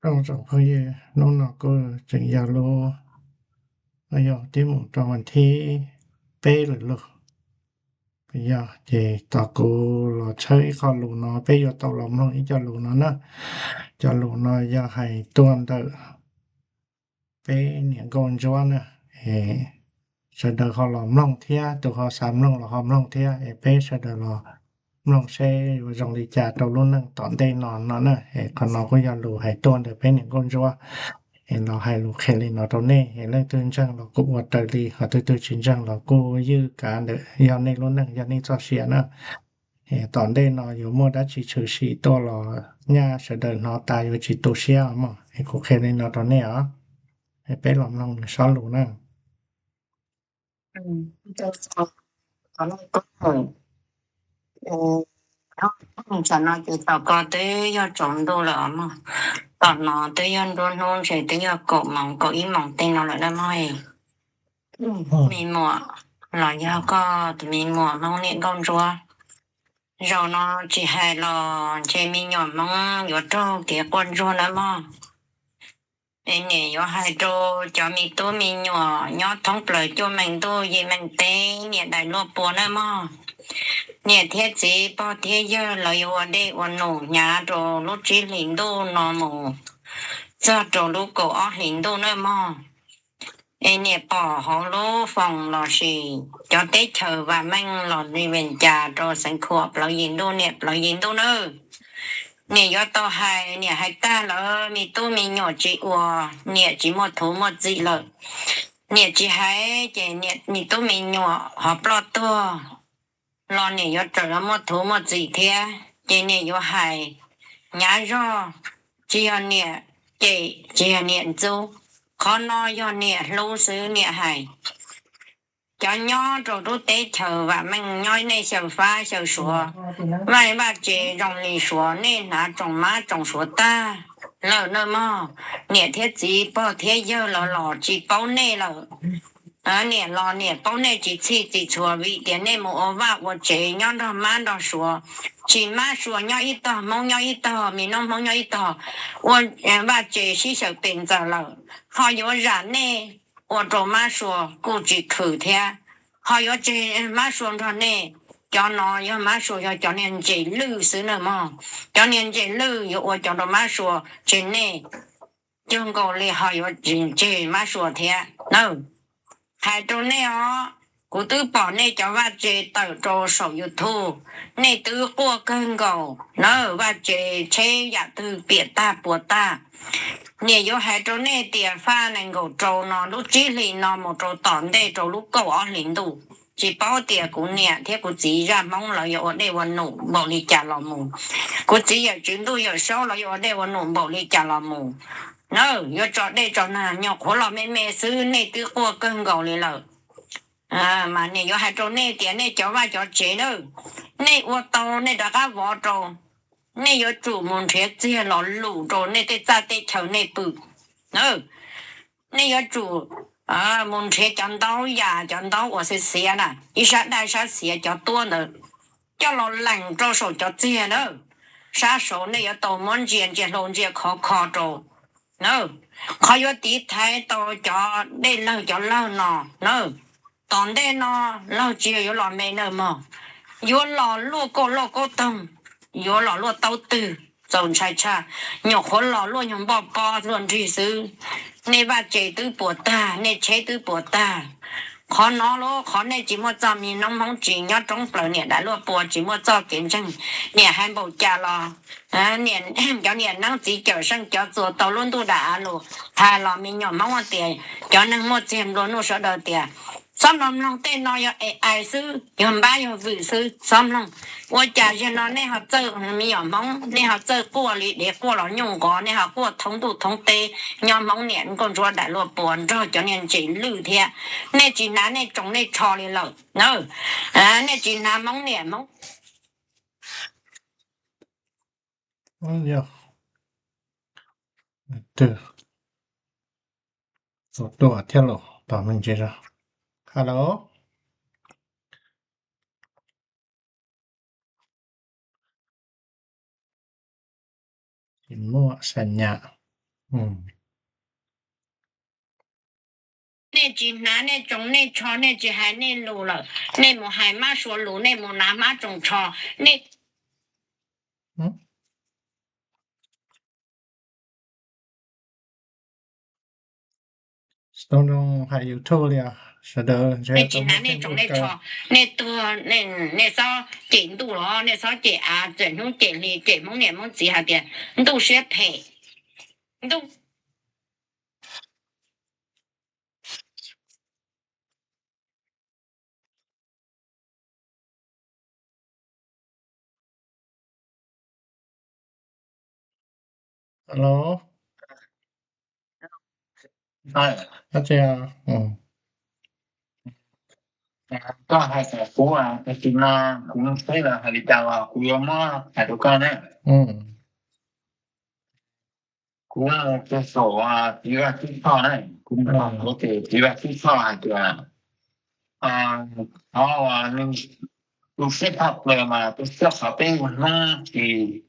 Zoo tsoom phooj ywg, hnub no kuj tseem yog lub, yog twb mus rau vas thib peb lawm lauj. Yog ces tos kuv los tshawb ib qho lus no, peb yuav tau los mloog ib co lus no na. Cov lus no yog hais tuaj ntawm peb niam nkauj ntsuab na. Es sawv daws ho los mloog thiab, tus ho xav mloog los ho mloog thiab, es peb sawv daws los mloog seb yuav zoo li cas rau lub neej tom ntej no no na. Es qhov no kuj yog lus hais tuaj ntawm peb niam nkauj ntsuab, es los hais lus qhia li no rau nej. Es leej twg ntseeg los kuj ua raws li, ho leej twg tsis ntseeg los kuj ywj kav ntawm yog nej lub neej, yog nej txoj sia na. Es tom ntej no yuav muaj dab tsi tshwm sim tuaj los nyaj sawv daws hnov tas yuav tsis tu siab mog. Es kuv qhia li no rau nej os. Es peb los mloog nws sob lus na. Tam no ces tom ko twb yog tsaus ntuj lawm os mog. Tom no twb yog nruab hnub ntshe twb yog kaum moos kaum ib moos tej no lawm na mog. Me muam los yog koj tus me muam Hmoob niam nkauj ntsuab, zaum no tsis hais los ntshe me nyuam Hmoob yuav raug kev quaj ntsuag na mog. Es niam yuav hais rau cov me tub me nyuam nyob thoob plaws cuaj meem ntuj yim meem teb niam dais luaj pua na mog. Niam thiab txiv pog thiab yawg lawv yuav ua dej ua num hnyav rau lub tsib hlis ntuj no mus txog rau lub kaum ob hlis ntuj na mog. Es niam pom hauv lub foos lossis cov teb chaws vam meej los li Vees Cas rau Xeev Khuam plaws yim ntuj niam plaws yim ntuj nawb. Niam yuav tau hais, niam hais tag lawm me tub me nyuam tsis ua, niam tsis muaj thuv muaj txim lawm. Niam tsis hais ces niam me tub me nyuam ho ploj tuag los niam yuav tseem muaj thuv muaj txim thiab. Ces niam yuav hais, nyav zog, tsis yog niam cem tsis yog niam ntxub, qhov no yog niam hlub xwb niam hais. Cov nyob rau lub teb chaws vam meej nyob nej xyaw fab xyaw suav, vaj vaj tsev zoo li suav, nej hnav tsoom mab tsoom suav tag lawm nawb mog. Niam thiab txiv pog thiab yawg los los tsis paub nej lawm. Niam los niam paub nej tsis txhij tsis txhua vim tias nej mus ua vaj ua tsev nyob nrog mab nrog suav, tsis mab suav nyob ib tog, Hmoob nyob ib tog, me noob Hmoob nyob ib tog, ua vaj tsev sib xyaw pes ntxaws lawm, ho yuav zam nej ua rau mab suav kuj tsis khwm thiab, ho yuav tseg mab suav nrog nej. Cov no yog mab suav yog cov niag ntses lwj xwb na mog. Cov niag ntses lwj yuav ua cov rau mab suav tseg nej, cuag nkaus li ho yuav tseg mab suav thiab na. Hais rau nej os, kuv twb pom nej cov vaj tse tawm rau saum YouTube, nej twb quaj kawg nkaus na, vaj tse tsheb yam twg piam tag puas tag. Niam yuav hais rau nej tias faj nees nkaum rau no lub tsib hlis no mus rau tom ntej rau lub kaum ob hlis ntuj, tsis paub tias kuv niam thiab kuv txiv zaj Hmoob lawv yuav ua dej ua num npaum li cas los mus. Kuv txiv yawm tswv ntuj yawm saub lawv yuav ua dej ua num npaum li cas los mus na, yuav tso dej tso nag nyuam qhuav los me me xwb nej twb quaj kawg nkaus li lawm. Mas niam yuav hais rau nej tias nej cov vaj cov tsev na, nej ua tau nej rov qab vov rau, nej yuav tsum mus nrhiav txiag los lus rau nej tej txaj tej chaw nej pw. Nej yuav tsum mus nrhiav cov ntaub yas cov ntaub uas xiav xiav na, ib sab daj sab xiav cov tuab ntawd, coj los lees rau saum cov txiag na. Sab saud nej yuav tau muab ntsia ntsia hlau ntsia khov kho rau na, qhov yuav tiv thaiv tau cov dej lawg cov lawg no na. Tom ntej no lawg tsis yog yuav los me nawb mog, yuav los luaj kauj lauj kaub toog, yuav los luaj taub twg, txaus ntshai tshaj, nyuam qhuav los luaj nyuag npoj pob luaj nrig xwb. Nej vaj tse twb puas tag, nej tsheb twb puas tag. Qhov no los qhov nej tsis muaj txoj me noob Hmoob tsis nyob roob plaws niam dais luaj pua, tsis muaj txoj kev ntseeg, niam hais npaum cas los cov niam neeb txiv cawm seej cov txuas tau lub ntuj dam av lus hais los me nyuam Hmoob tias, cov neeg muaj txiag nplua nuj sawv daws tias, txhob mloog mloog tej no yog ais xwb, yog npab yog vwm xwb, txhob mloog. Ua cas zaum no nej ho txawj, me nyuam Hmoob nej ho txawj quaj li dev quaj los nyuj nqov, nej ho quaj thoob ntuj thoob teb, nyob Hmoob niam nkauj ntsuab dais luaj pua nrog cov niag ntses lwj thiab. Nej tsis hnav nej tsoos nej tsho li lawm na, nej tsis hnav Hmoob niam Hmoob Yog twg tuaj thiab los tos me ntsis os. Hello. Tsis muaj xa nyam. Nej tsis hnav nej tsoos nej tsho, nej tsis hais nej lus lawm, nej mus hais mab suav lus, nej mus hnav hmab tsoos tsho, nej Snow Doog hais YouTube li os, sawv daws ntshe nej tsis hnav nej tsoos nej tsho, nej tuag, nej xob cem ntuj los nej xob cem av, txawm hnub cem hli, cem hmoob niam hmoob txiv hais tias ntuj siab phem, ntuj Alo. Tab sis koj hais kom kuv, tab sis no kuv xav hais li cas los kuv yuav muab hais rau koj na. Kuv mus rau saum txiv Vaj Tswv Tshoj na, kuv mus rau saum txiv Vaj Tswv Tshoj hais tias, qhov uas nws tu siab tshaj plaws mas tu siab qhov peb Hmoob tsis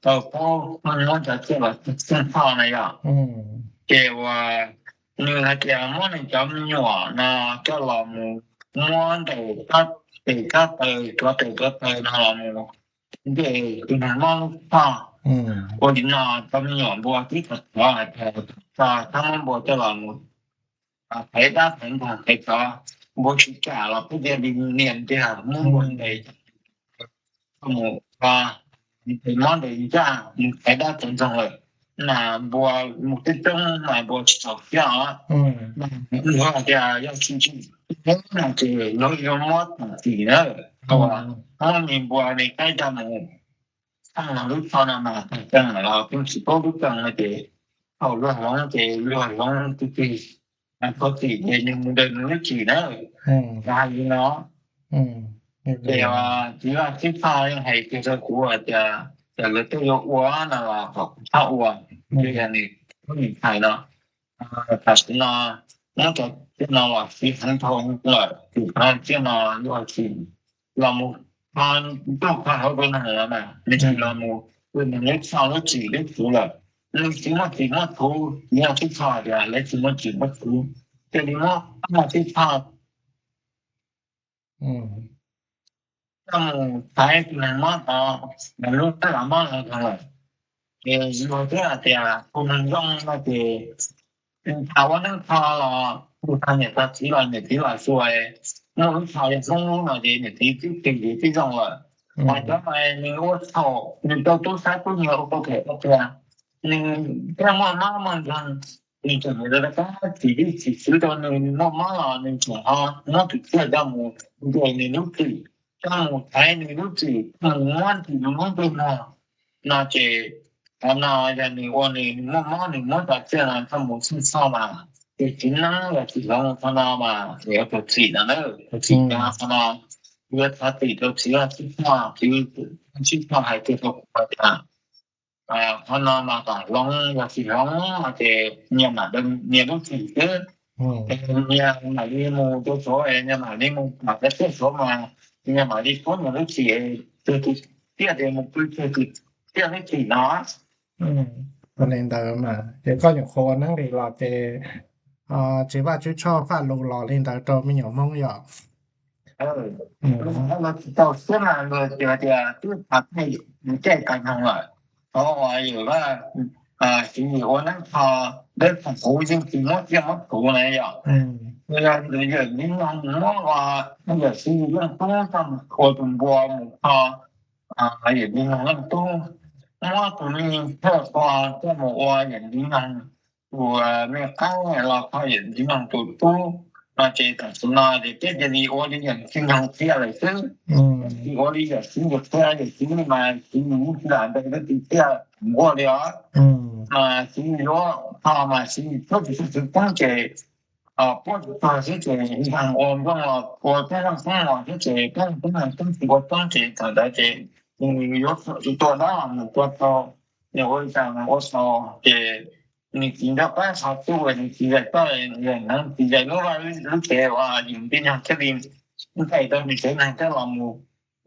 tau paub Hmoob muab cov tsiaj los txeeg tshoj na yom. Ces uas nws hais tias muab nws cov me nyuam no coj los mus muab ntes tes tab taw, tuav tes tuav taw no los mus ntes tus neeg mob lub tshoj. Ua li no cov me nyuam npua twb tau thov hais tias txhob muab npua coj los mus thaiv dab thaiv ntxoog, thaiv tsov, npua tsis kam los peb thiaj li nias ntiag muab npua ntes mus, ntes mob ntes ntsaj mus thaiv dab thaiv ntxoog lawm, mas npua mus teb roob mas npua tsis txaus siab os. Mas kuv hais tias yog tsis tsis no ces lawv yuav muab tom txim na. Muab me npua me qaib coj mus txeeg lub tshoj no mas tag keeg los peb tsis paub lub txeeg no ces thaum luag hloov ces luag hloov tus twg thov txim ces nws mus daws nws lub txim na. Hais li no ces txiv Vaj Tswv Tshoj yeej hais kiag rau kuv hais tias lawv tej yuav ua no los kom kuv txhob ua, yog nws, nws hais no. Tam sim no muab cov tsiaj no los siv heev dhau lawm, tus tsiaj no luag tsis los mus kho ntuj kho hauv rau neeg lawm mas nws tsis los mus ua nws lub txhoj lub txim lub txuv lawm. Nws tsis muaj txim muaj txuv, txiv Vaj Tswv Tshoj tias lawv tsis muaj txim muaj txuv, cia li muab txiv Vaj Tswv Tshoj coj mus thaiv tus neeg mob tod, lub tab lam mob los nrog lawm. Ces luag twb hais tias tus neeg zoo no ces nws tham ua neeb kho los tus tham niam tham txiv los niam txiv los xyuas, muaj lub txhoj yog Hmoob lub no ces niam txiv twb phem ces twb zoo lawm. Mas cov mas nws ua txhaum, nws tau tub sab tub nyiag ua tau phem ua qias, nws thiaj muaj mob muaj nkeeg, nws tseem mus rau qab txim txim xwv rau nws muaj mob los nws tseem ho muab tus tsiaj coj mus ntes nws lub txim, coj mus thaiv nws lub txim, coj mus muab ntxim nws lub ntsej muag no ces qhov no yog nws ua nws muaj mob nws muab cov tsiaj no coj mus txeeg tshoj mas tus txiv neeb los txiv hloov qhov no mas nws yuav raug txim no na. Raug txim no qhov no yuav thov txim rau txiv Vaj Tswv Tshoj, txiv Vaj Tswv Tshoj hais tias rau kuv tias qhov no mas kom hloov los tsis hloov no ces nyias mam nyias lub txim xwb. Nyias mam li mus rau saud, nyias mam li mus pom cov tsiaj saud mas nyias mam li puab nyias lub txim, tus tus tsiaj ces mus pw tus tsiaj lub txim no. Ua li ntawd mas ces koj nyuam qhuav ua neeb li los ces txiv Vaj Tswv Tshoj faj lus los li ntawd rau me nyuam Hmoob yom. Tsis tau siab mas luag tias twb thav tej caij tag nrho lawm, thov uas yawm Vaj Tswv Yim ua neeb kho dawb paug huv yeej tsis muab tsiaj muab txhuv na yom. Yog yawm Ntxiv Nyoog muab ua, yawm Ntxiv Nyoog tub txoj mus ua tus npua mus kho yawm Ntxiv Nyoog leej tub, muab tus me thawj ua txoj mus ua yawm Ntxiv Nyoog tus me qaib los kho yawm Ntxiv Nyoog tus tub no ces tam sim no ces peb cia li ua li yawm Ntxiv Nyoog qhia lawm xwb. Tsis ua li yawm Ntxiv Nyoog qhia, yawm Ntxiv Nyoog mas Ntxiv Nyoog tsis lam ntes leej twg tiag nquag li os. Mas Ntxiv Nyoog yuav kho mas Ntxiv Nyoog txhob tsis txhob txwv poob ces puab tsis txog xwb ces nkaag ua nplooj los ua peb leej poob los xwb ces peb leej poob los peb tsis ua poob ces thaum ntawd ces nws yuav tua dab los nws tua tau, nws ua li cas nws ua tau ces nws txiv nrog pab qhov tub nws txiv zais toj, nws txiv zais lub vaj lub tsev uas yawm Ntxiv Nyoog thiaj li ntes tau nws tsev neeg thiab los mus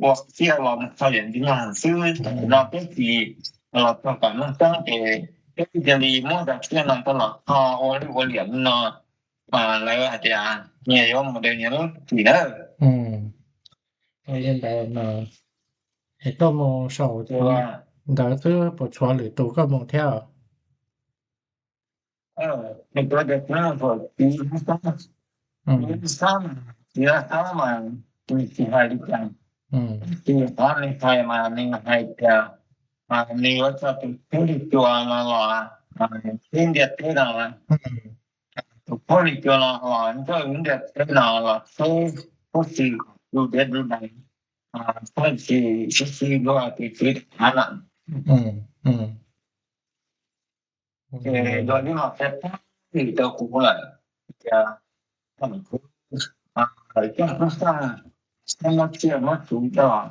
ua tsiaj los mus kho yawm Ntxiv Nyoog xwb. Tam sim no peb txiv los txog tom Mooj Teeb ces peb cia li muab cov tsiaj no coj los kho ua lwj ua liam li no, mas lawv hais tias nyias yuav mus de nyias lub txim na. Li ntawd mas, es koj mus saum ntawd xwb puas tshuav lwm tus koj mus thiab? Nws tuav cov txiv hmab xob, txiv hmab xob mas, txiv hmab xob mas nws tsis hais li cas. Tab sis qhov nws hais mas nws hais tias nws yuav tso tus phooj ywg cua no los txhib ntiaj teb no, tus phooj ywg cua no los nrog lub ntiaj teb no los txhib huab tais du diav du dav, txhib tsis sib sib luag tus txiv thav lawm. Ces yog li no thiaj tag li rau kuv lawm, tias thaum kuv coj tub xaj, txhob muab tsiaj muab txhu coj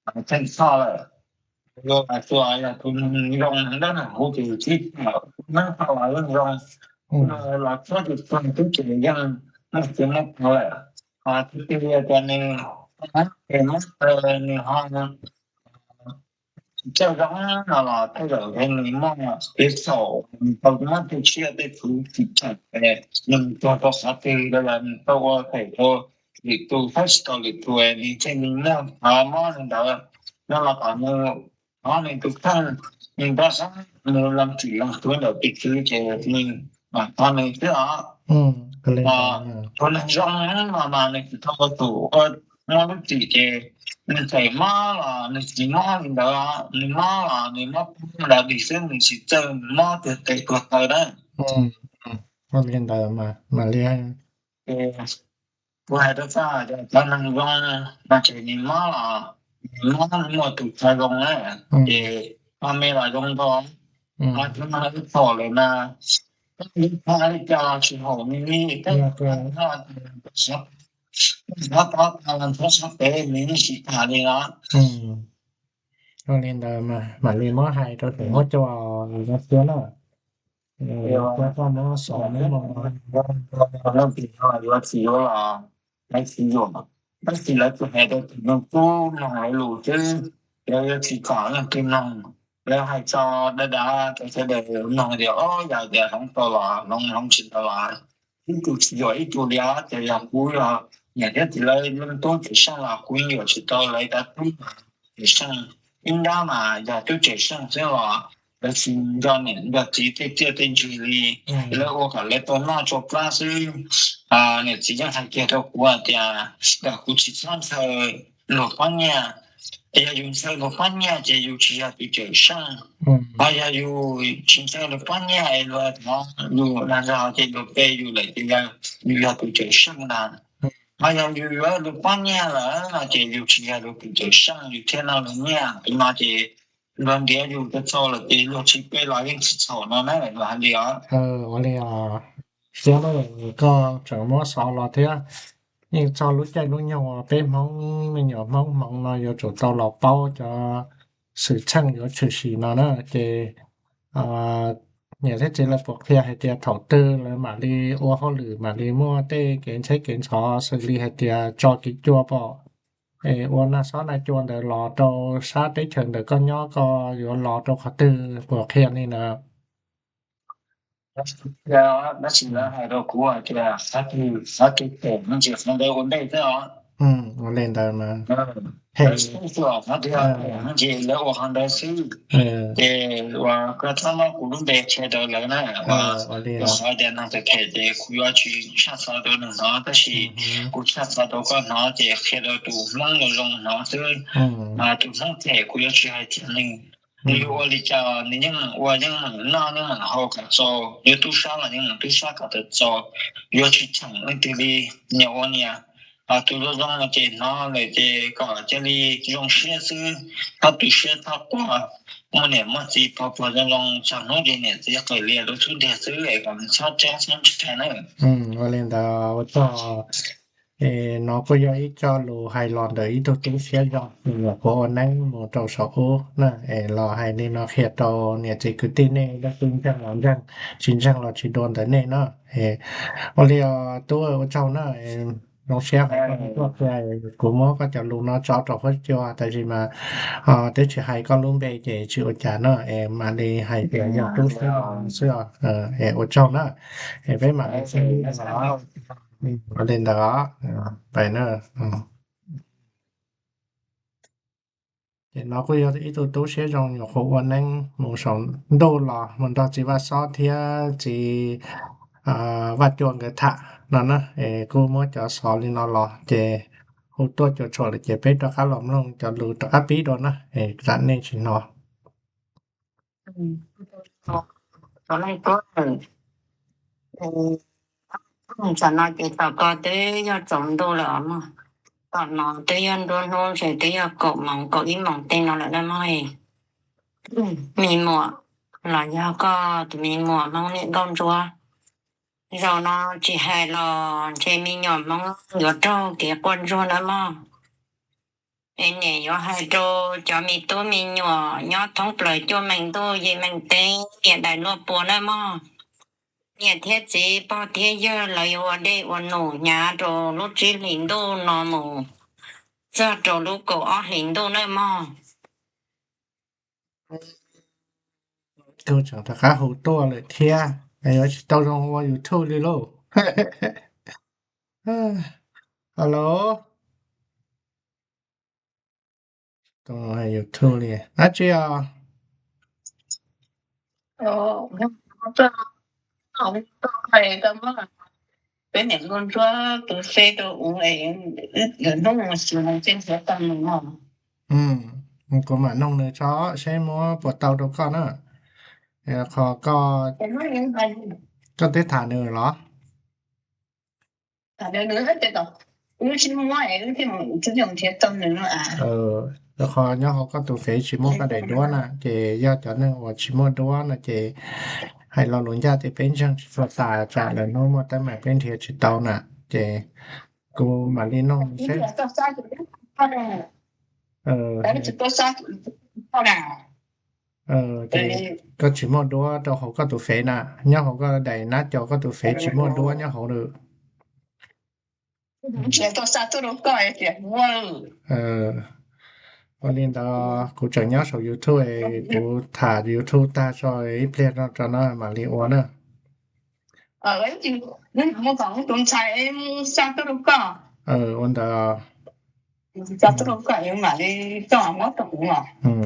los txheej txhoj lawm. Yog tsuas yog tus neeg zoo dab neeg huv ces tib txawm kuv nab tau los yeej zoo, los txhob tus txog tub ces yeej muaj txiv muaj tub lawm. Tus twg yog tias nws es muab taw nws ho tsis txawj zoo no los tej zaum nws muaj kev txhaum, nws tau muab tej tsiaj tej txhu tsis txawm, nws tuag rau qhov twg los yog nws tau ua phem rau lwm tus thiab tsis tau lwm tus, nws thiaj li muaj qhov mob li ntawd. No los kom nws, qhov nws tus kheej, nws npaj sab nws lees txim lees txhua ntawm tus txiv ces nws mam txog nws xwb os. Tus neeg zoo no mas nws tsis tau ua tus ua muab lub txim ces nws txawm mob los nws tsis mob li ntawd, nws mob los nws mob poob ntawd dim xwb, nws tsis txawj mob tuag tes tuag taw na. Li ntawd mas li, kuv hais rau koj tias cov neeg zoo no ces nws mob los nws mob muaj tus txha zoo na, ces ho me los zoo nkaus, ho cov neeg ib txhom lawm na, koj ib txha li cas los tsis haum nws li, koj ib txha li cas los ntxhov tod tag los ntxhov sab pem nws yeej tsis tham li no. Li ntawd mam li muab hais rau tus huab cua no thiab na. Koj muab xov, leej twg no yuav txiv yuav los lawv tsis yuam, tab sis lawv tsuas hais rau tus neeg tub mloog lawv lus xwb, lawv yuav tsis kom leej twg mloog. Lawv hais tso dav dav rau sawv daws mloog tias, o, yog tias hloov tau los hloov, hloov tsis tau los ib tug tsis yuam ib tug li os. Ces yog kuv yog niam thiab txiv lawv leej tub tseem seej los kuv yeej yuam tsis tau lawv cov tub tseem seej. Ib nrab mas yog tub tseem seej xwb los lawv tsis nco niam nco txiv tej txiaj tej ntsig li, lawv ua kom lawv tau noj tau plab xwb. Niam txiv yeej hais kiag rau kuv hais tias kom kuv tsis txhob ntshaw luag pob nyiaj. Yog yus ntshaw luag pob nyiaj ces yus tsis yog tus tseem seej. Ho yog yus tsis ntshaw luag pob nyiaj es luag thov yus dag zog ces luag pe yus lawm ces yog yus yog tus tseem seej ntag. Ho yog yus yuav luag pob nyiaj lawm no ces yus tsis yog luag tus tseem seej, yus thiaj noj luag nyiaj. Tus no ces luag ntiav yus tau txaus lawm ces luag tsis pe los yeej tsis txhaum no na, luag hais li os. Ua li os, siab lawm koj tseem muab xov los thiab. Yeej txog lub caij lub nyoog uas peb Hmoob me nyuam Hmoob hmoov no yuav tsum tau los paub cov xwm txheej yuav tshwm sim no na. Ces niam thiab txiv lawv puas qhia hais tias thaum twg lawv mam li ua hauj lwm mam li muaj tej kev ntsheb kev ntshov xws li hais tias tso kev cua pom, es ua nag xob nag cua ntawd los rau sab teb chaws ntawm koj nyob, koj yuav los rau qhov twg puas qhia li ntawd? Tab sis lawv hais rau kuv hais tias qhov twg, qhov twg phem no ces qhov ntawd ua ntej xwb os. Ua li ntawd mas, qhov twg phem no ces lawv ua qhov ntawd xwb. Ces uas koj txhob muab kuv lub npe qhia rau lawv na. Ua li, qhov tias neeg phem phem ces kuv yuav tsis tshaj xov rau nws hnov, tab sis kuv tshaj xov rau koj hnov ces qhia rau tus Hmoob zoo zoo hnov xwb. Tus Hmoob phem kuv yuav tsis hais tias nws, nws yuav ua li cas nws yeej ua yeej meem noj yeej meem haus kom txaus, yuav tub sab los yeej meem tub sab kom tau txaus, yuav tsis cheem leej twg li, nyias ua nyias. Tus zoo zoo no ces hnov lawm ces kom cia li zoo siab xwb, txhob tu siab txhob quaj. Muaj niam muaj txiv pog pog zoo zoo, txog hnub ces niam txiv qawm lias rau xub ntiag xwb es kom txhob txeeb txhob ntshai na. Ua li ntawd ua tsaug. No kuj yog ib co lus hais los ntawm ib tug tub siab zoo, nyuam qhuav ua neeb mus rau saum ub na, es los hais li no qhia rau niam txiv kwv tij nej, leej twg ntseeg los ntseeg, tsis ntseeg los tsis dua ntawm nej na. Ua li os tub, ua tsaug na. zoo siab qhov koj tuaj qhia, kuv muab koj cov lus no tso rau huab cua, tab sis mas twb tsis hais koj lub npe ces tsis ua cas no, es mam li hais tias yog tub siab xwb, es ua tsaug na, es peb mam li sib ntsib dua. Ua li ntawd, pais na. Ces no kuj yog ib tug tub siab zoo nyuam qhuav ua neeb mus saum ntuj los mus nrog txiv Vaj Xob thiab txiv Vaj Cua nkawd tham no na, es kuj muab cov xov li no los ces hu tuaj cuam tshuam lawm ces peb rov qab los mloog cov lus rov qab pib dua na, es tsam nej tsis hnov. Tam no ces tom ko twb yog tsaus ntuj lawm os mog. Tom no twb yog nruab hnub ntshe twb yog kaum moos kaum ib moos tej no lawm na mog. Me muam los yog koj tus me muam Hmoob niam nkauj ntsuab, zaum no tsis hais los ntshe me nyuam Hmoob yuav raug kev quaj ntsuag na mog. Es niam yuav hais rau cov me tub me nyuam nyob thoob plaws cuaj meem ntuj yim meem teb, niam dais luaj puas na mog. Niam thiab txiv pog thiab yawg lawv yuav ua dej ua num hnyav rau lub tsib hlis ntuj no mus txog rau lub kaum ob hlis ntuj na mog. Kuv tseem rov qab hu tuaj lawm thiab, yuav tsis tau zoo ua YouTube li lauj. Alo, YouTube li dab tsi os? Peb niam nkauj ntsuab tus xe rau ua, lwm hnub mus xyuas nws thiaj nrhiav tau nws no. Kuv mam noog nws tso seb muab puas tau rau koj na. Qhov koj, koj twb tham nws los? Qhov nyob hauv koj tus fev tsis muaj koj daim duab na, ces yog cov neeg uas tsis muaj duab no ces hais lo lus ncaj tias peb ntseeg tsis txhua tas, tsam lwm hnub muaj teeb meem peb nrhiav tsis tau na. Ces kuv mam li noog seb. Koj tsis muaj duab rau hauv koj tus fev na, nyob hauv koj daim nab co koj tus fev tsis muaj duab nyob hauv lawm. Ua li ntawd kuv tseem nyob saum YouTube, kuv tham YouTube tag tso ib pliag no rau no mam li ua na. Ua ntawd.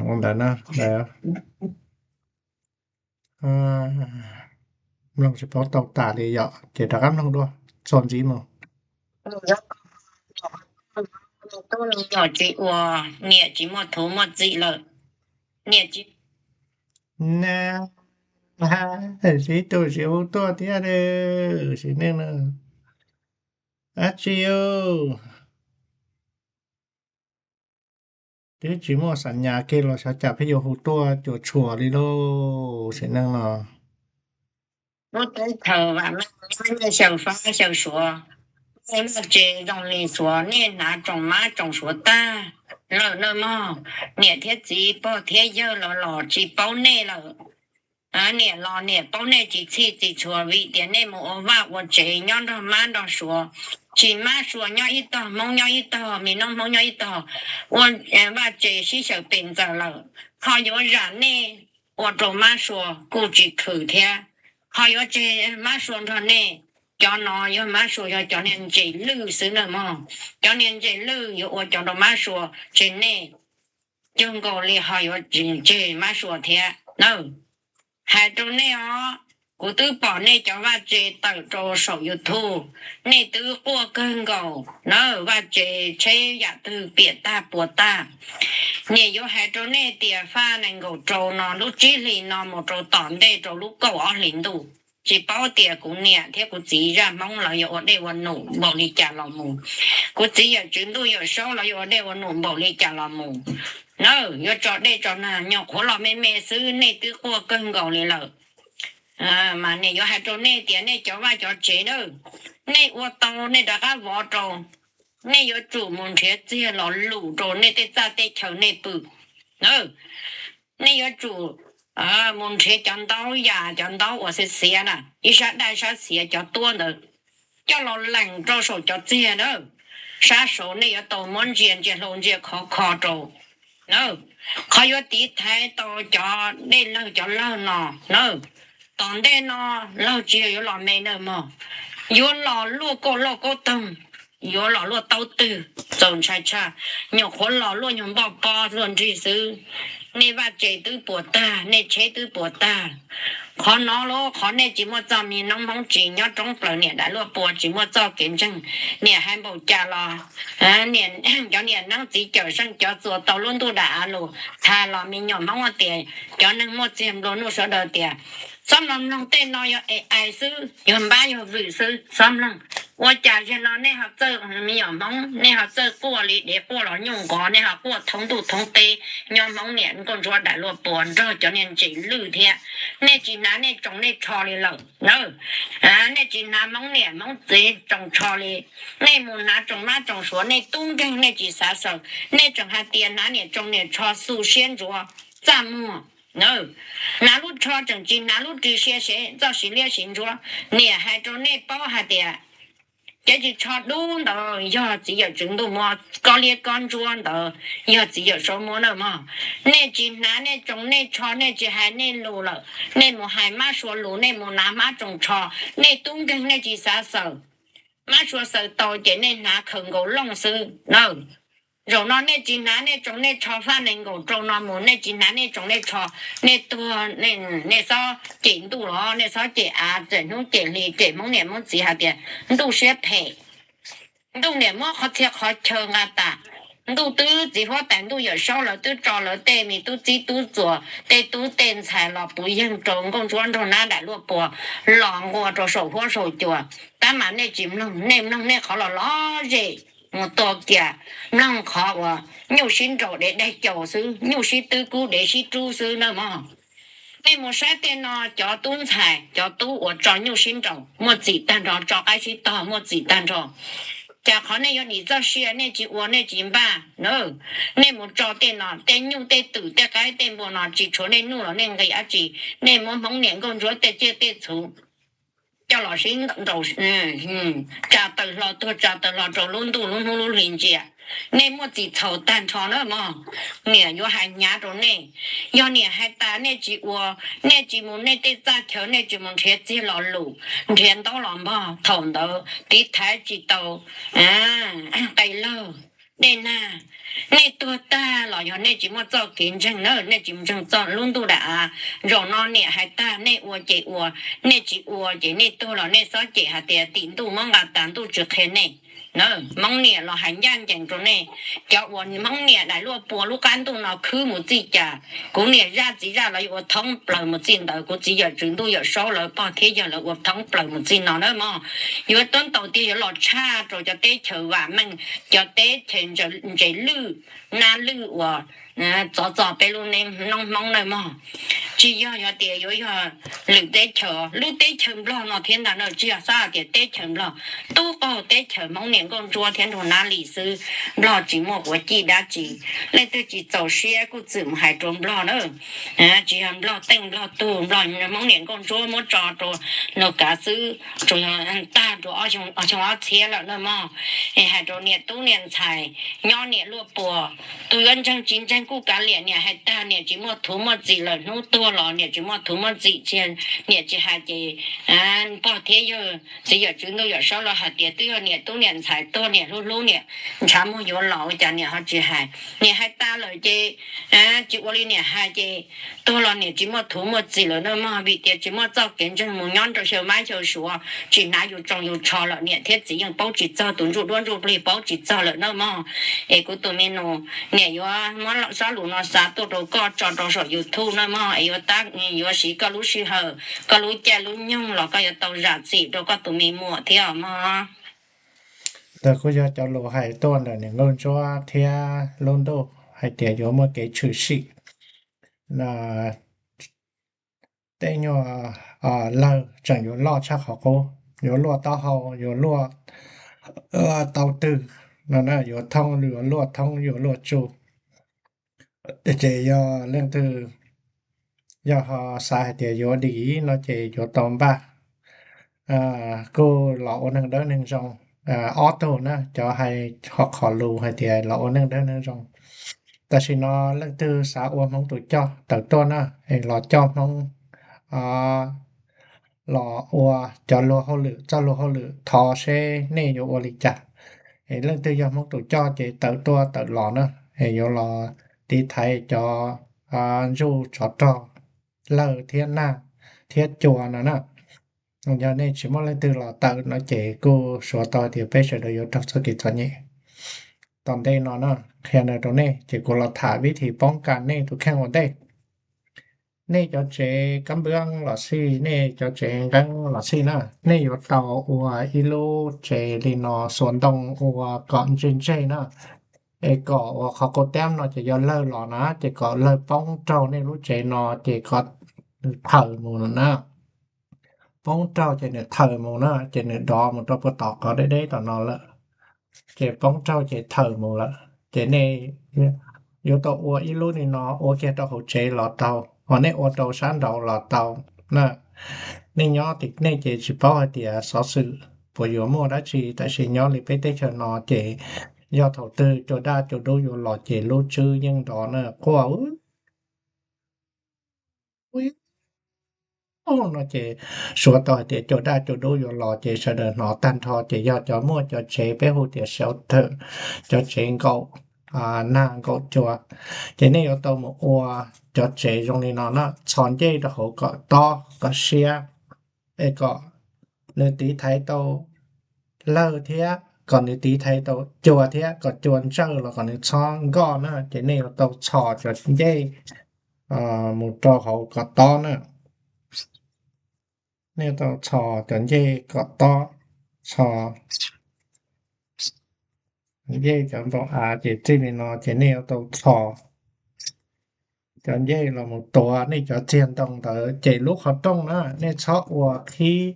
Ua ntawd na. Mloog tsis paub tau tas li yom, ces rov qab mloog dua txuas ntxiv mus. Tub me nyuam tsis ua, niam tsis muaj txhuv muaj txim lawm, niam tsis, na, sib tug tsis hu tuaj thiab, sim neej no dab tsi. Twb tsis muaj xam nyas kiag los xyov cas pheej yuav hu tuaj cuam tshuam li lauj, sim neej no. Lub teb chaws vam meej, xyaw fab xyaw suav, vaj tse zoo li suav, nej hnav tsoom mab tsoom suav tag lawm na mog. Niam thiab txiv pog thiab yawg los los tsis paub nej lawm. Niam los niam paub nej tsis txhij tsis txhua vim tias nej mus ua vaj ua tsev nyob nrog mab nrog suav, tsis mab suav nyob ib tog, Hmoob nyob ib tog, me noob Hmoob nyob ib tog, ua vaj tse sib xyaw pes ntxaws lawm. Ho yuav zam nej ua rau mab suav kuj tsis khwm thiab, ho yuav tseg mab suav nrog nej. Cov no yog mab suav, yog cov niag ntses lwj xwb na mog. Cov niag ntses lwj yuav ua cov rau mab suav tseg nej, cuag nkaus li ho yuav tsis tseg mab suav thiab na. Hais rau nej os, kuv twb pom nej cov vaj tse tawm rau saum YouTube, nej twb quaj kawg nkaus na, vaj tse tsheb yam twg piam tag puas tag. Niam yuav hais rau nej tias faj nees nkaum rau no lub tsib hlis no mus rau tom ntej rau lub kaum ob hlis ntuj, tsis paub tias kuv niam thiab kuv txiv zaj Hmoob lawv yuav ua dej ua num npaum li cas los mus. Kuv txiv yawm tswv ntuj yawm saub lawv yuav ua dej ua num npaum li cas los mus. Na, yuav tso dej tso nag nyuam qhuav los me me xwb nej twb quaj kawg nkaus li lawm. Mas niam yuav hais rau nej tias nej cov vaj cov tsev na, nej ua tau nej rov qab vov rau, nej yuav tsum mus nrhiav txiag los lus rau nej tej txaj tej chaw nej pw. Nej yuav tsum mus nrhiav cov ntaub yas, cov ntaub uas xiav xiav na, ib sab daj sab xiav cov tuab ntawd, coj los lees rau saum cov txiag na, sab saud nej yuav tau muab ntsia ntsia hlau ntsia khov kho rau na. Qhov yuav tiv thaiv tau cov dej lawg cov lawg no na, tom ntej no lawg tsis yog yuav los me nawb mog, yuav los luaj kauj lauj kaub toog, yuav los luaj taub twg, txaus ntshai tshaj, nyuam qhuav los luaj nyuag npoj pob luaj nrig xwb. Nej vaj tse twb puas tag, nej tsheb twb puas tag. Qhov no los qhov nej tsis muaj txoj me noob Hmoob tsis nyob roob plaws, niam daim luaj pua tsis muaj txoj kev ntseeg, niam hais npaum cas los cov niam neeb txiv cawm seej cov txuas tau lub ntuj dam av lus tha los me nyuam Hmoob tias cov neeg muaj txiag nplua nuj sawv daws tias, txhob mloog, mloog tej no yog ais xwb, yog npab yog vwm xwb, txhob mloog. Ua cas zaum no nej ho txawj, me nyuam Hmoob nej ho txawj quaj li dev quaj los nyuj nqov, nej ho quaj thoob ntuj thoob teb, nyob Hmoob niam nkauj ntsuab daim luaj pua nrog cov niag ntses lwj thiab. Nej tsis hnav nej tsoos nej tsho li lawm na. Nej tsis hnav Hmoob niam Hmoob txiv tsoos tsho li. Nej mus hnav tsoos mab tsoos suav, nej tub nkeeg nej tsis xav xaws, nej tseem hais tias hnav niam tsoos niam tsho xu siab ntsuav txaj muag. Hnav lub tsho tseem tsis hnav lub ris sia sev txoj siv liab siv ntsuab. Niam hais rau nej paub hais tias cov ris tsho dub ntawd yog txiv yawm tswv ntuj muab, kob liab kob ntsuab ntawd yog txiv yawm saub muab na mog. Nej tsis hnav nej tsoos nej tsho, nej tsis hais nej lus lawm, nej mus hais mab sua lus, nej mus hnav mab tsoos tsho, nej tub nkeeg nej tsis xav xaws. Mab sua xaws tau ces nej hnav khaws nkaus looj xwb na. Zaum no nej tsis hnav nej tsoos nej tsho faj nees nkaum rau no mus, nej tsis hnav nej tsoos nej tsho, nej tuag, nej txhob cem ntuj los nej txhob cem av, cem hnub cem hli, cem Hmoob niam Hmoob txiv hais tias ntuj siab phem. Ntuj niam muab qhov txhia qhov chaw nqa tas. Ntuj twb txiv huab tais ntuj yawm saub lawv twb tso lawv tej me tub txib tub txuas tej tub tej ntxhais los puv yeeg rau nkauj ntsuab nraug nab daim luaj pua los nqua rau saum huab saum cua, tab mas nej tsis mloog, nej mloog nej qhov los lom zem mus tua kiag, mloog qhov uas nyuj sib nraus dev daig caus xwb, nyuj sib twb kub dev sib rub xwb na mog. Nej mus saib tej no cov tub ntxhais cov tub uas tso nyuj sib nraus muaj txim tag nrho, tso qaib sib tog muaj txim tag nrho. Cas qhov nej yuav dim txoj sia nej tsis ua nej tsis npaj na. Nej mus tso tej no tej nyuj tej twm tej qaib tej npua no tsis tshuav nej nuj los nej nqis dab tsi, nej muab Hmoob niam nkauj ntsuab tej tsiaj tej txhu coj los sib nraus, tsa taws hlo tuag tsa taws hlo rau lub ntuj lub hnub lub hli ntsia. Nej muaj txim txhaum tag nrho na mog. Niam yuav hais hnyav rau nej, yog niam hais tas nej tsis ua, nej tsis mus nej tej txaj chaw, nej tsis mus nrhiav txiag los lus, nrhiav ntaub los npog, thaum ntawd tiv thaiv tsis tau qe lawg dej nag. Nej tuag tag los yog nej tsis muaj txoj kev ntseeg na, nej tsis mus ntseeg txoj lub ntuj dam av. Zaum no niam hais tag nej ua ces ua, nej tsis ua ces nej tuag los nej txhob cem hais tias tim ntuj muab nqa tas ntuj tsis qhia nej. Hmoob niam los hais ncaj ncees rau nej, cov uas Hmoob niam daim luaj pua lub qab ntuj no khwb mus txij cas, kuv niam zaj txiv zaj los yuav ua thoob plaws mus txij ntawd, kuv txiv yawm tswv ntuj yawm saub lawv pog thiab yawg lawv ua thoob plaws mus txij no na mog. Yuav tuab ntaus tiag yuav los tshaj rau cov teb chaws vam meej, cov teb chaws ntses lwj nab lwj uas txov txog peb lub noob Hmoob na mog. Tsis yog yog tias yuav yog lwm teb chaws, lub teb chaws Nplog no thiab ntag na, tsis yog xav hais tias teb chaws Nplog, tub qaug teb chaws Hmoob niam nkauj ntsuab thiab nraug nab li xwb, Nplog tsis muaj quav cij dab tsi. Leej twg tsis txaus siab kuj txwm mus hais rau Nplog na. Tsis yog Nplog teej Nplog tug, Nplog Hmoob niam nkauj ntsuab muab tso rau Lauj Kav xwb, tsuas yog tag rau ob xyoo ob txhiab lawm na mog. Es hais rau niam tub niam ntxhais nyob niam luaj pua, tus yuav ntseeg tsis ntseeg kuj kav liam, niam hais tag niam tsis muaj thuv muaj txim lawm, hnub tuag los niam tsis muaj thuv muaj txim, niam tsis hais ces pog thiab yawg txiv yawm tswv ntuj yawm saub lawv hais tias twb yog niam tub niam ntxhais tuag niam hlub hlub niam ntshav muag yuav los ua cas niam ho tsis hais. Niam hais tas lawm ces tsis ua li niam hais ces tuag los niam tsis muaj thuv muaj txim lawm na mog, vim tias tsis muaj txoj kev ntseeg mus nyob rau xyaw mab xyaw suav, tsis hnav yus tsoos yus tsho lawm, niam thiab txiv yeej paub tsis txog, tus ntsuj duab ntsuj plig paub tsis txog lawm na mog. Es kuv tus me nus, niam yuav muab xob lus no xa tuaj rau koj tso rau saum YouTube na mog, es yuav tab, yuav siv koj lub sij hawm, koj lub caij lub nyoog los koj yuav tau zam txim rau koj tus me muam thiab os mog. Ntawd kuj yog cov lus hais tuaj ntawm niam nkauj ntsuab thiab lub ntuj hais tias yuav muaj kev tshwm sim, tej nyuag lawg tseem yuav loj tshaj qhov qub, yuav luaj taub hau, yuav luaj taub twg no, yuav thoob yuav luaj thoob yuav luaj tsuj. Ces yog leej twg yog ho xav hais tias yuav dim no ces yuav tau npaj. kuj los ua neeg dawb neeg zoo. Ob tug na cov hais ho qhov lus hais tias los ua neeg dawb neeg zoo. Tam sim no leej twg xav ua Hmoob tus coj tawm tuaj na, es los coj Hmoob, los ua cov luag hauj lwm, txoj luag hauj lwm, thov seb nej yuav ua li cas. Es leej twg yog Hmoob tus coj ces tawm tuaj tawm los na, es yuav los tiv thaiv cov ntsuj tsov rog lawg thiab nag thiab cua no na. Yog nej tsis muaj leej twg los tawm no ces kuj suav tau tias peb sawv daws yuav raug txoj kev txom nyem. Tom ntej no na, qhia ntawd rau nej ces kuv los tham vib thim poob kas nej tus kheej ua ntej. Nej cov tsev kab npwb los xij, nej cov tsev nqeeb los xij na, nej yuav tau ua ib lub tsev li no xuas ntoo ua kom ntseg ntseg na, es kom uas qhov qub teb no ces yog lawg los na ces kom lawg poob raug nej lub tsev no ces kom nws thawm mus na. Poob raug ces nws thawm mus na, ces nws dov mus rau puag tom qhov deb deb tom no lawm. Ces poob raug ces thawm mus lawm ces nej yuav tau ua ib lub li no ua kiag rau hauv tsev los tau, ho nej ua rau sab nraud los tau na. Nej nyob tim nej ces tsis paub hais tias xov xwm puas yuav muaj dab tsi, tab sis nyob li peb teb chaws no ces yog thaum twg cua daj cua dub yuav los ces lub tswb yeej nrov na quaj no ces suav tau hais tias cua daj cua dub yuav los ces sawv daws hnov tag nrho ces yog cov muaj cov tsev peb hu tias shelter, cov tsev nkaum nag nkaum cua. Ces nej yuav tau mus ua cov tsev zoo li no na, txhos ncej rau hauv kom tob kom siab, es kom nws tiv thaiv tau lawg thiab kom nws tiv thaiv tau cua thiab kom cua ntsawj los kom nws txhob nkoj na. Ces nej yuav tau txhos cov ncej mus rau hauv kom tob na. Nej yuav tau txhos cov ncej kom tob, txhos ncej cov npoo av ces txij li no ces nej yuav tau txhos cov ncej los mus tuav nej cov txiag ntoo ntawd. Ces lub qhov rooj na nej txhob ua qhib,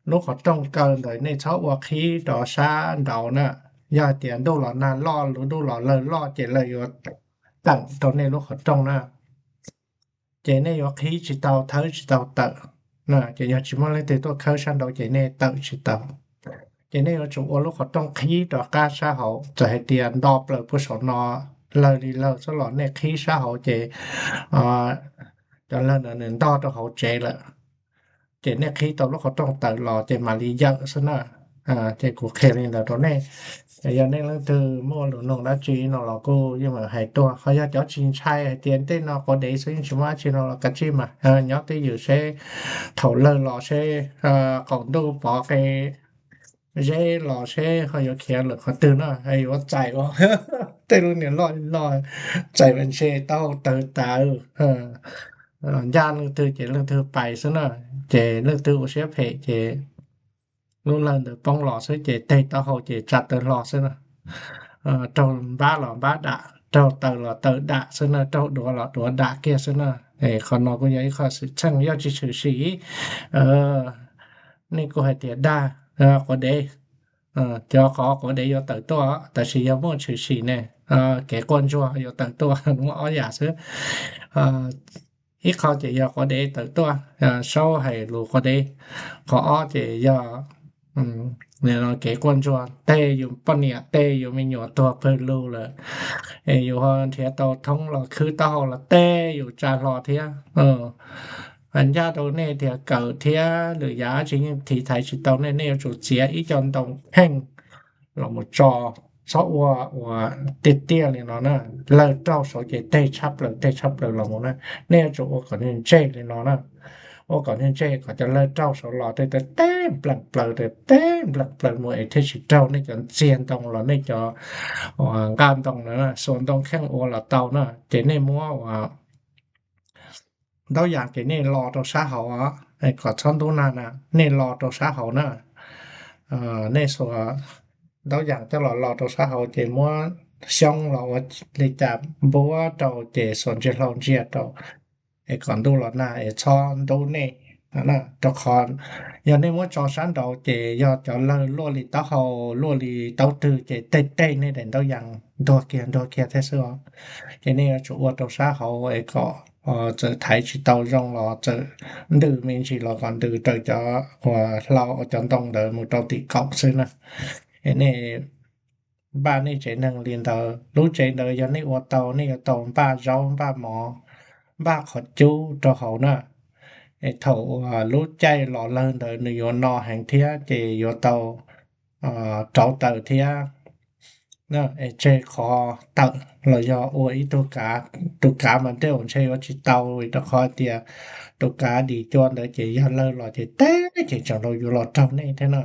lub qhov rooj kaw ntawd nej txhob ua qhib rau sab nraud na. Yog hais tias ntuj los nag loj, lub ntuj los lawg loj ces lawg yuav tawm rau nej lub qhov rooj na. Ces nej yuav qhib tsis tau, thawb tsis tau tawm. Ces yog tsis muaj leej twg tuaj khawb sab nraud ces nej tawm tsis tau. Ces nej yuav tsum ua lub qhov rooj qhib rov qab sab hauv. Txawm hais tias nto plaws puag saum no lawg li lawg xwb los nej qhib sab hauv ces cov lawg ntawd nws ntog rau hauv tsev lawm. Ces nej qhib tau lub qhov rooj tawm los ces mam li yawm xwb na. Ces kuv qhia li ntawd rau nej. Yog nej leej twg muaj lus nug dab tsi no los kuj yeej meem hais tuaj. Ho yog cov tsis ntshai hais tias tej no quav dev xwb yeej tsis muaj dab tsi no los kav tsij mas nyob twj ywm seb thaum lawg los seb qaum ntuj pov qe zeb los seb ho yuav khiav lawm qhov twg na, yuav txais ua tej lub niag loj loj, txais ntshe taub hau tawg tas, ncaj leej twg ces leej twg pais xwb na. Ces leej twg ua siab phem ces lub lawg ntawd poob los xwb ces teg taub hau ces tsa tawg hlo xwb na. Raug npab los npab dam, raug taws los taws dam xwb na, raug duav los duav dam kiag xwb na. Qhov no kuj yog ib qho xwm txheej yog tsis tshwm sim nej kuj hais tias dag quav dev. Cov qhov quav dev yuav tawm tuaj, tab sis yog muaj tshwm sim ne, kev quaj ntsuag yuav tawm tuaj, muaj ob yam xwb. Ib qho ces yog quav dev tawm tuaj, saub hais lus quav dev. Qhov ob ces yog kev quaj ntsuag, tej yus poj niam tej yus me nyuam tuag pawg lug lawm, es yus ho nrhiav tau thoob los khwb taub hau los tej yus tsa hlo thiab. Ncaj rau nej tias kawm thiab lwm yam dab tsi yeej tiv thaiv tsis tau nej, nej yuav tsum txiav ib co ntoo pheej los mus tso, txhob ua uas tiaj tiaj li no na. Lawg raug saud ces teg tshaj plaws teg tshaj plaws los mus na. Nej yuav tsum ua kom nws ntseg li no na, ua kom nws ntseg kom cov lawg raug saud los tej teg npleem plaws, teg npleem plaws mus es thiaj tsis raug nej cov txiag ntoo los nej cov nqaj ntoo na, xuas ntoo kheej ua los tau na. Ces nej muab uas ntaub yas ces nej lo rau sab hauv, kom txhob ntub nag na, nej lo rau sab hauv na. Nej xuas ntaub yas coj los lo rau sab hauv ces muab xyoob los ua li cas npuab rau ces xuas ntsia hlau ntsia rau, es kom ntuj los nag es txhob ntub nej. Rau qhov yog nej muab tso sab nraud ces yog cov lawg luaj li taub hau, luaj li taub twg ces tej teg nej daim ntaub yas ntuag kiag ntuag kiag thiab xwb os. Ces nej yuav tsum ua rau sab hauv es kom txawm thaiv tsis tau zoo los txawm ntws me ntsis los kom ntws raws cov uas hlau cov ntoo ntawd mus rau tim kaum xwb na. Nej npaj nej tsev neeg li ntawd, lub tsev ntawd yog nej ua tau nej yuav tau npaj zaub npaj mov, npaj qhov cub rau hauv na. Es thaum uas lub caij los lawg ntawd nws yuav no heev thiab ces yuav tau rauv taws thiab, tseg qhov tawm los yog ua ib tug kav. Tus kav mas tej zaum ntshe yuav tsis tau, vim rau qhov tias tus kav dim cua ntawd ces yog lawg los ces teb ces tseem yuav los raug nej thiab na.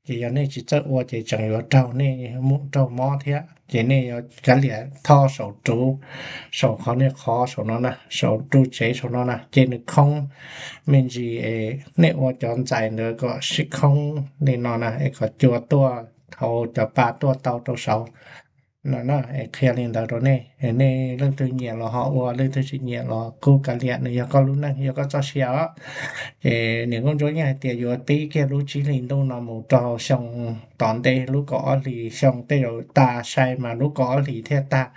Ces yog nej tsis txawj ua ces tseem yuav raug nej mus raug mob thiab. Ces nej yuav kav liam tho saum ruv, saum qhov nej qhov saum no na, saum ru tsev saum no na, ces nws khoob me ntsis. Nej ua cov ntxais ntawd kom sib khoob li no na es kom cua tuaj hauv cov pa tuaj tau rau saud no na. Es qhia li ntawd rau nej, nej leej twg nyiam los ho ua, leej twg tsis nyiam los kuj kav liam, nws yog koj lub neej yog koj txoj sia os. Ces niam nkauj ntsuab yeej hais tias yuav pib kiag lub tsib hlis ntuj no mus rau xyoo tom ntej lub kaum ob hlis, xyoo tej zaum tag sai mas lub kaum ob hlis thiaj tag.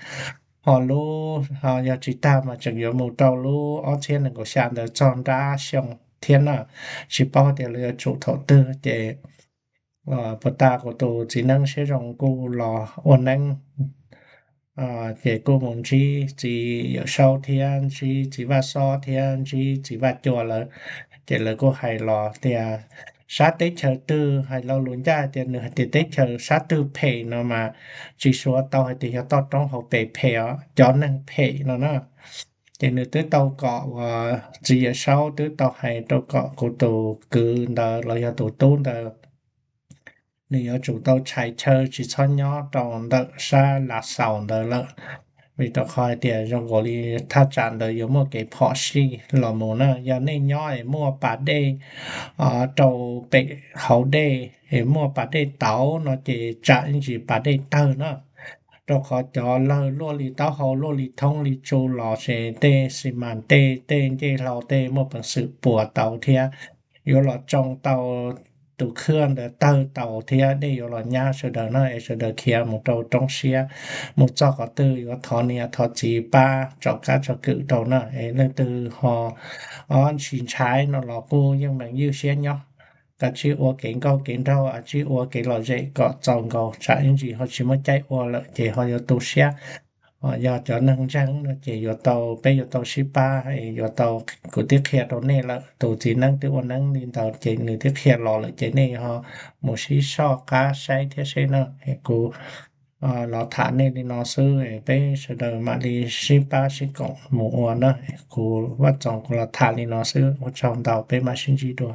Ho lub, yog tsis tag mas tseem yuav mus rau lub ob txhiab nees nkaum xya ntawd txog nrab xyoo thiab na. Tsis paub tias lawv yuav tsum thaum twg ces puas tas kuv tus txiv neeb siab zoo kuj los ua neeb, ces kuj mus ntsib txiv Yawm Saub thiab ntsib txiv Vaj Xob thiab ntsib txiv Vaj Cua lawv. Ces lawv kuj hais los tias sab teb chaws twg, hais lo lus ncaj tias nws hais tias teb chaws sab twg phem no mas tsis suav tau hais tias yog toj roob hauv pes phem os, cov neeg phem no na. Ces nws twb tau kom uas txiv Yawm Saub twb tau hais rau kom kuv tus kwv ntawd los yog tus tub ntawd nws yuav tsum tau tshais chaw tsis txhob nyob rau ntawm sab Lav Xaus ntawd lawm, vim rau qhov hais tias zoo nkaus li thaj tsam ntawd yuav muaj kev phom sij los mus na. Yog nej nyob es muaj pas dej rau pem hauv dej es muaj pas dej tauv no ces tsam ib ntsis pas dej tawg na, rau qhov cov lawg luaj li taub hau luaj li thoob li tsu los ces tej xi mas tej tej ncej hlau tej muaj peev xwm puas tau thiab yuav los tsoo tau tus khwj ntawd tawg tau thiab dej yuav los nyab sawv daws na. Es sawv daws khiav mus rau roob siab, mus txog qhov twg yuav thov niam thov txiv pab tsom kab tsom kwm rau na. Es leej twg ho tsis ntshai no los kuj yeej meem ywj siab nyob, kav tsij ua kev nkauj kev nraug, kav tsij ua kev lom zem kom txaus nkaus, tsam ib ntsis ho tsis muaj caij ua lawm ces ho yuav tu siab. Yog cov neeg ntseeg no ces yuav tau, peb yuav tau sib pab, yuav tau, kuv twb qhia rau nej lawm, tus txiv neeb twb ua neeb li ntawd ces nws twb qhia los lawm ces nej ho mus sib soj qab saib thiab seb na. Kuv los tham nej li no xwb, peb sawv daws mam li sib pab sib koom mus ua na. Kuv Vaj Txoos kuv los tham li no xwb, ua tsaug ntau, peb mam sib ntsib dua.